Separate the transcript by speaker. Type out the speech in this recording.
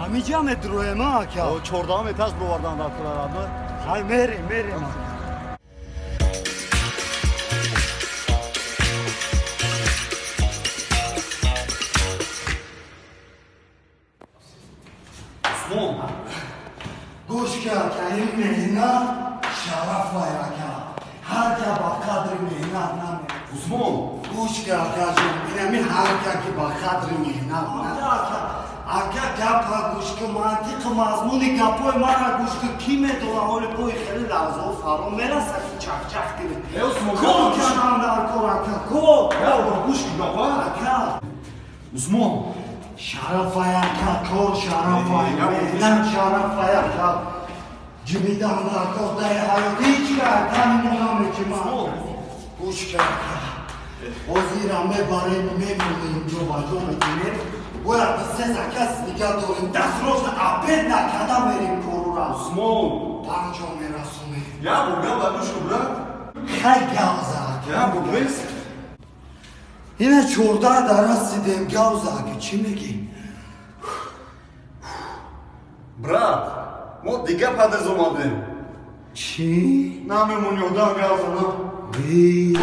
Speaker 1: Ҳамиҷа медроема, ака?
Speaker 2: 14-ум этаж бировардан дар кора, родной.
Speaker 1: Ҳай, мерем, мерем, ака.
Speaker 2: Усмон.
Speaker 1: Гӯш ки, ака, ин меҳнат шарафай, ака. Ҳар ка ба қадри меҳнат намерасад.
Speaker 2: Усмон.
Speaker 1: Гӯш ки, акаҷон, инами ҳар ка ки ба қадри меҳнат, ака, ака, гапа гӯш ки, мантиқи мазмуни гапҳои мара гӯш ки. Кӣ медона, ҳоли пои хеле лаҳзаҳо фаро мерасад, ки чахчах кунед.
Speaker 2: Э, Усмон.
Speaker 1: Кор кардам дар кор, ака, кор.
Speaker 2: Я бор гӯш ки гапа.
Speaker 1: Ака.
Speaker 2: Усмон.
Speaker 1: Шарафай, ака, кор шарафай.
Speaker 2: Э, я бор.
Speaker 1: Меҳнат шарафай, ака. Ҷимидан дар кор дар ҳаёт ҳеҷ ка тани мо намеҷима.
Speaker 2: Усмон.
Speaker 1: Гӯш ки, ака, ҳозира мебарем, мемонем, ҷобаҷо мекунем. Бояд се заказ дига дорем, дастроза обед накарда мерем корура.
Speaker 2: Усмон.
Speaker 1: Панҷо мерасонем.
Speaker 2: Я бор гапа гӯш ки, брат.
Speaker 1: Хай, гавза, ака.
Speaker 2: Я бор бес.
Speaker 1: Ина 14 дарасидем, гавза, ака, чӣ мегӣ?
Speaker 2: Брат, мо дига подъезд омадем.
Speaker 1: Чӣ?
Speaker 2: Намемонӣ, одам гавзана.
Speaker 1: Эй.